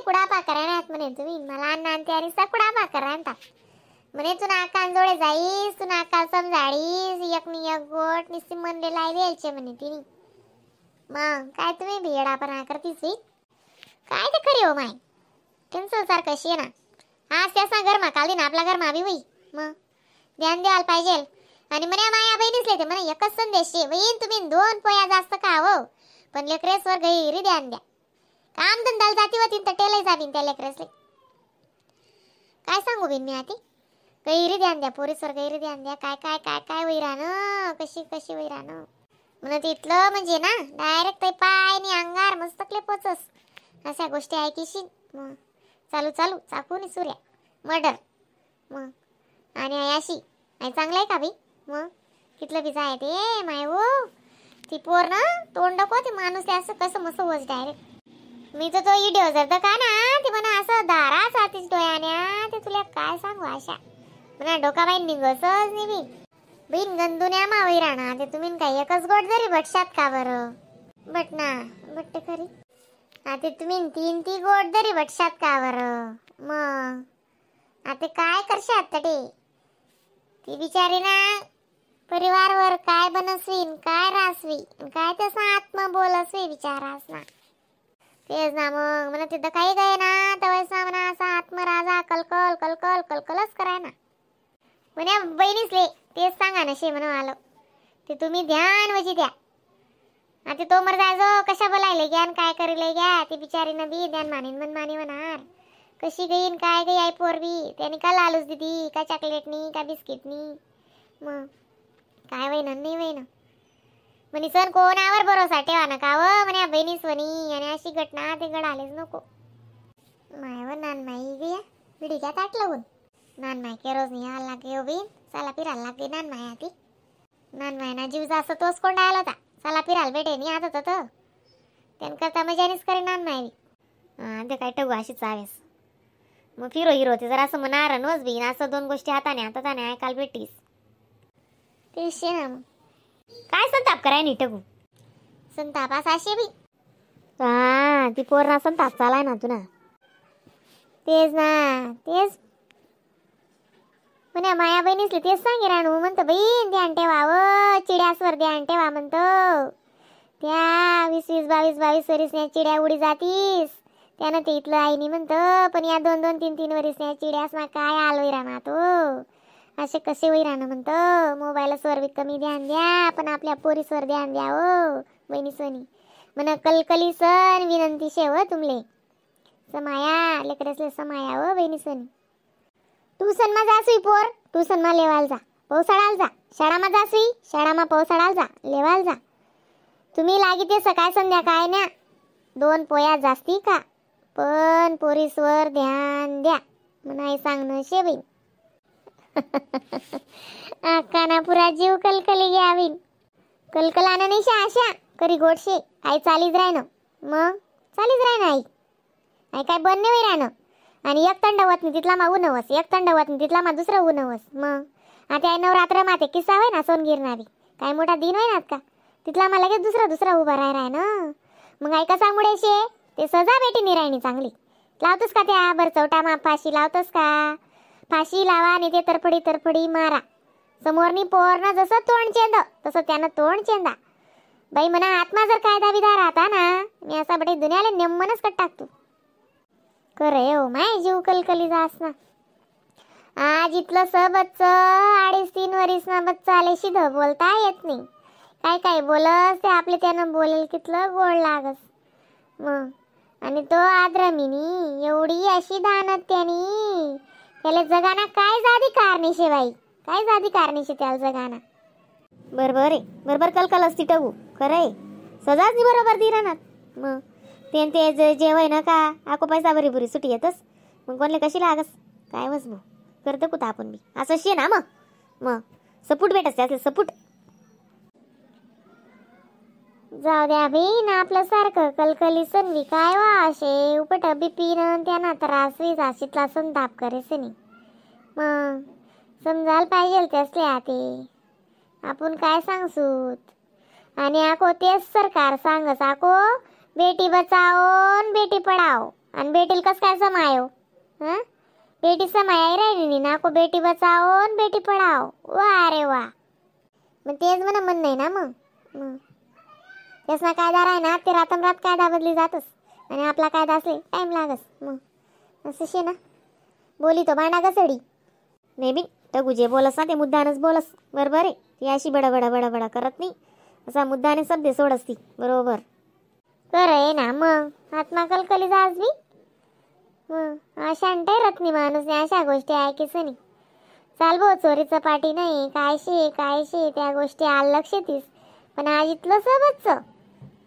कुडापा करायनात म्हणे तुम्ही मला अण्णा आणि त्या निस्ता कुडापा करायता म्हणे. तू नाकांजोडे जाईस, तू नाकाल समजाडीस, एक नी एक गोट निस्ती मनले लाई द्यायचे म्हणे तिने. मग काय तुम्ही भियडापणा करतीस होई काय ते खरी हो माय टेन्शन सारखं शे ना. आज त्यासा घरमा काल ना आपला घरमा बी होई. मग ध्यान द्यायला पाहिजे. आणि म्हणे माया बहिणीसले ते म्हणे एकच संदेश शे बहीण तुम्ही 2 पोया जास्त का हो पण लेकरेसवर गैरी ध्यान द्या. काम धंदाला जाती होती तर टेलही जाबीन त्या लेकरेसले. काय सांगू बिन मी आती गैरी ध्यान द्या पोरीसवर गैरी ध्यान द्या. काय काय काय काय वैरानं कशी कशी वैरानं म्हणून तिथलं म्हणजे ना डायरेक्ट ते पाय आणि अंगार मस्तकले पोचस अशा गोष्टी ऐकीशी. मग चालू चालू चाकून सूर्या मर्डर. मग आणि अशी आई चांगलं आहे का बाई. मग कितलं बी जाय ते माय हो ती पोर ना तोंड नको ते माणूस ते असं कसं मस्त होस डायरेक्ट. मी तर तो व्हिडिओ जर का ना ते म्हणा असं दारा सातीच डोळ्यान्या ते तुला काय सांगू अशा म्हणा डोकाबाई निघसच नाही बी बिन गंदुन्या मावई राहणार ते तुम्ही काय एकच गोट जरी भटशात का बरं बट ना बट्ट खरी. आता तुम्ही 3 ती गोट जरी भटशात का बरं. मग आता काय करशात ते ती बिचारी ना परिवारवर काय बनसवीन काय रासवी काय तसा आत्मा बोलसवी बिचारास ना. तेच ना मग म्हणा तिथं काही काय ना तवयस ना म्हणा असा आत्मराजा कलकल कलकल कलकलच कराय ना म्हण्या बहिणीसले तेच सांगा ना शे म्हणून आलो ते तुम्ही ध्यान वजी द्या. आता तो मर जायचो कशा बोलायले ज्ञान काय करीले घ्या ती बिचारी न बी ध्यान मानेन मन माने म्हणणार कशी गईन काय गई आई पोरबी त्याने का लालूच दिदी का चॉकलेटनी का बिस्किटनी. मग काय वहिना नाही वहिना म्हणे सण कोणावर भरोसा ठेवा नका व म्हणे बहिणी स्वनी आणि अशी घटना ते घडालेच नको. मायवर नान माई गया विडी घ्या ताट लावून नान माय के रोज नाही आला लागे बीन चला फिरायला लागते नान माय आती नान माय ना जीव जास्त तोच कोंडा आला होता चला फिरायला भेटे नाही आता तर त्यांकरता मजानीच करे नान माय. ते काय टगू अशीच चावेस मग फिरो हिरो ते जरा असं म्हणा नवच बीन असं 2 गोष्टी हाताने हाताने ऐकायला भेटीस ते शे ना. मग काय संताप कराय नी टगू संताप असा शे बी हा ती पोरणा संताप चालाय ना तुना. तेच ना तेच म्हणे माया बहिणीसले तेच सांगे राणू म्हणतो बहीण ध्यान ठेवावं चिड्यासवर ध्यान ठेवा म्हणतो. त्या 20 20 22 22 वरीसण्या चिड्या उडी जातीस त्यानं ते इथलं आईनी म्हणतं पण या 2 2 3 3 वरीसण्या चिड्यास ना काय आलोय राणा तो असे कसे होई राहणं म्हणतं. मोबाईल स्वर बी कमी ध्यान द्या पण आपल्या पोरीसवर ध्यान द्या हो बहिणी सोनी म्हण कलकली सण विनंती शेव तुमले समाया लेकरसले समाया हो बहिणी सोनी. ट्युशनमा जासुई पोर ट्युशनमा लेवाल जा पावसाळाला जा शाळामा जासुई शाळामा पावसाळाला जा लेवाल जा. तुम्ही लागी ते सकाळ संध्याकाळ ना 2 पोया जास्ती का पण पोरीसवर ध्यान द्या म्हणाय सांगणं शे बहीण. आकाना पुरा जीव कलकली घ्यावीन कलकलाना नाही शा आशा करी गोडशे आई चालीच राय ना मग चालीच राय ना आई आई काय बन नाही राहणं. आणि एक थंड होत नाही तिथला मा ऊन होस एक थंड होत नाही तिथला मा दुसरं ऊन होस. मग आता आई नवरात्र माते किस्सा होय ना सोनगिरणारी काय मोठा दिन होय ना का तिथला मा लगेच दुसरा दुसरा उभा राय राय ना. मग आई कसा मुळे शे ते सजा बेटी निरायणी चांगली लावतोस का त्या बरचवटा मा फाशी लावतोस का फाशी लावा आणि ते तरफडी तरफडी मारा समोरनी पोरणं जसं तोंड चेंद तसं त्यानं तोंड चेंदा बाई म्हणा. आत्मा जर कायदा बिदा राहता ना मी असा बटे दुनियाला नेमनच कट टाकतो खरं हो माय जीव कलकली जास ना. आज इथलं स बच्च 2.5-3 वरीस ना बच्चा आले शिध बोलता येत नाही काय काय बोलस ते आपले त्यानं बोलेल कितलं गोड लागस. मग आणि तो आद्रमिनी एवढी अशी दानत त्यानी त्याला जगाना काय जादी कारणीशे बाई काय जादी कारणीशे त्याला जगाना. बरोबर आहे बरोबर कलकल असती टगू खरं आहे सजाच नाही बरोबर दी राहणार. मग ते ते जेवाय ना का आको पैसा बरी बुरी सुटी येतस मग कोणले कशी लागस काय वस भाऊ करतं कुठं आपण बी असं शे ना. मग मग सपूट भेटस त्यातले सपूट जाऊ द्या बी ना आपलं सारखं कलकली सनवी काय वा असे उपट बीपी न त्यांना त्रास वीज अशीतला संताप करेस नी. मग समजायला पाहिजे त्यासले आते आपण काय सांगसूत. आणि आको तेच सरकार सांगस आको बेटी बचाओ न बेटी पढाओ. आणि बेटील कस काय समायो? हं, बेटी समाय राहिली ना को, बेटी बचाओ आणि बेटी पढाओ. वा रे वा. मग तेच म्हणा म्हण नाही ना. मग मग त्यासना कायदा राही ना, ते रातोरात कायदा बदली जातस आणि आपला कायदा असले टाइम लागस. मग असं शे ना, बोली तो भांडा घसडी. नाही बी, टगू जे बोलस ना ते मुद्दानच बोलस, बरोबर आहे. ती अशी बडा बडा बडा बडा करत नाही, असा मुद्दाने शब्द सोडस ती, बरोबर कर आहे ना. मग आत्मा कलकली जास बी. मग अशा रत्नी माणूस नाही अशा गोष्टी ऐकीच नाही. चाल भो, चोरीचं पाठी नाही, काय शे काय शे त्या गोष्टी आल लक्ष तीस. पण आज इथलं सबच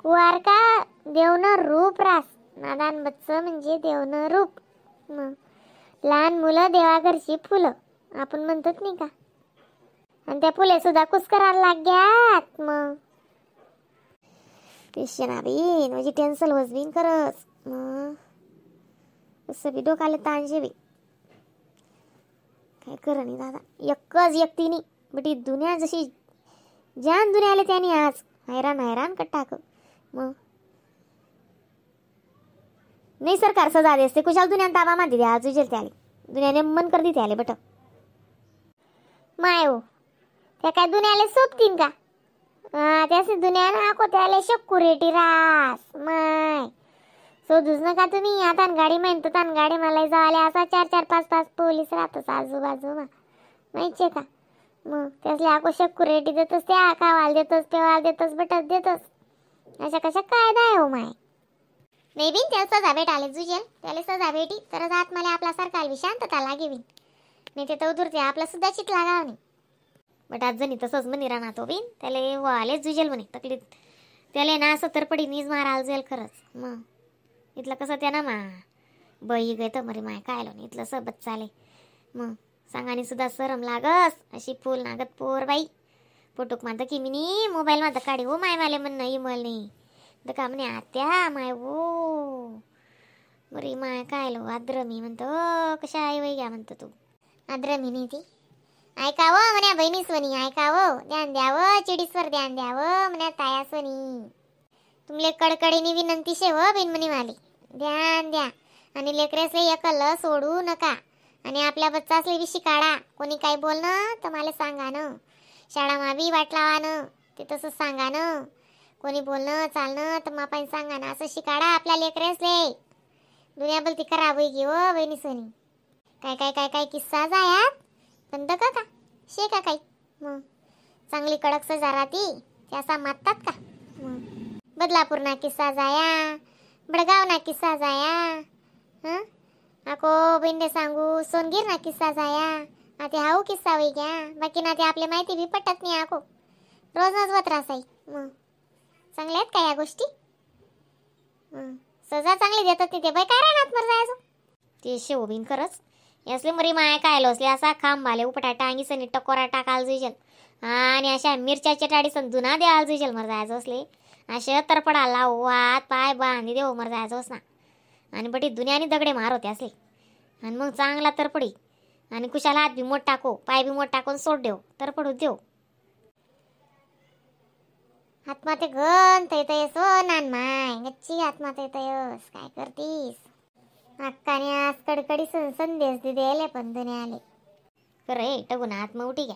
कुवार का देवनं रूप रास नादान बच्च म्हणजे देवनं रूप. मग लहान मुलं देवाघरची फुलं आपण म्हणतात नाही का, आणि त्या फुले सुद्धा कुस्करायला लाग्यात. मग ना बीन म्हणजे टेन्शन होस बीन खरंच. मग असं बी डोकाले ताणशे बी, काय कर नाही दादा. एकच एकटीनी बट दुनिया जशी जान दुनिया आले त्याने आज हैराण हैराण कट टाक. मग नाही सरकार सजा देसते कुशाल दुनिया ताबा मध्ये द्या जुजेल त्याले, दुनियाने मन कर देते आले बट. माय हो, त्या काय दुनियाला सोपतीन का? त्यास दुनिया ना त्याला शक्कुरेटी रास माय शोधूच नका तुम्ही. आता गाडी म्हणतो तान गाडी मला जावाले असा चार चार पाच पाच पोलीस राहतोस आजूबाजूमा, माहितीये का? मग त्यासले आको शक्कुरेटी देतोस, त्या खावाला देतोस, पेवाला देतोस, बटत देतोस. अशा कशा कायदा आहे हो माय? नाही बिन, त्याला सजा भेटाले जुजेल, त्याला सजा भेटी तरच आत्माला आपला सरकार शांतता लागेवी, नाही ते तर ते आपला सुद्धा चित लागाव नाही. बट आज जणी तसंच म्हणे राहणार तो बिन, त्याला वालेच जुजेल म्हणे तकलीफ त्याला ना, असं तरपडी नीज मारायला जाईल खरंच. मग इथलं कसं त्या ना मा बई गे तर मरे माय काय नाही इथलं सबत चाले. मग सांगानी सुद्धा सरम लागस अशी फुल नागत पोर बाई फोटोक मानतं की मिनी मोबाईल माझा काढी हो माय माले म्हण इमल नाही तर का म्हणे आत्या माय हो बरी माय काय लो आद्रमी म्हणतो कशा आई वय घ्या म्हणतो तू आद्रमी नाही ती. ऐकावं म्हण्या बहिणी सोनी, ऐकावं ध्यान द्यावं, चिडीसवर ध्यान द्यावं म्हण्या ताया सोनी. तुमले कडकडीने विनंती शेव बिनमणी माली, ध्यान द्या आणि लेकरेसले एकल सोडू नका आणि आपल्या बच्चासले बी शिकाडा. कोणी काही बोलणं तर मला सांगा न, शाळा मा बी वाट लावा न, ते तसंच सांगा न, कोणी बोलणं चालणं तर मापाईन सांगा ना, असं शिकाडा आपल्या लेकरेसले. दुनिया बोलती खराब होई की हो बहिणी सोनी, काय काय काय काय किस्सा जायात पण का का शे का काही. मग चांगली कडक सजा राहती ते असा मारतात का? मग बदलापूर ना किस्सा जाया, बडगाव ना किस्सा जाया, हं आको बहिणी सांगू सोनगीर ना किस्सा जाया, आता how किस्सा होई घ्या. बाकी ना ते आपले माहिती बी पटत नाही आको, रोज नजवत रासाई. मग चांगल्या आहेत का या गोष्टी? सजा चांगली देतात तिथे बाई, काय राहणार मर जायचो ते शेवबीन खरंच. असले मरी माय काय असले असा खांब आले उपटा टांगी सनी टकोरा टाकाल जुजेल आणि अशा मिरच्याच्या टाडी सन जुना द्याल जुजेल मर जायचो असले असे तरपडा लाव हात पाय बांधी देव मर जायचोस ना. आणि बटी दुनियाने दगडे मार होते असले आणि मग चांगला तरपडी आणि कुशाला हात बी मोठ टाको पाय बी मोठ टाकून सोड देव तरपडू देव. आत्मा ते गण तयस हो नान माय गच्ची आत्मा तयस काय करतीस? अक्काने आज कडकडी संदेश दिले पण दुनियाले खरं हे टगून आत्मा उठी घ्या.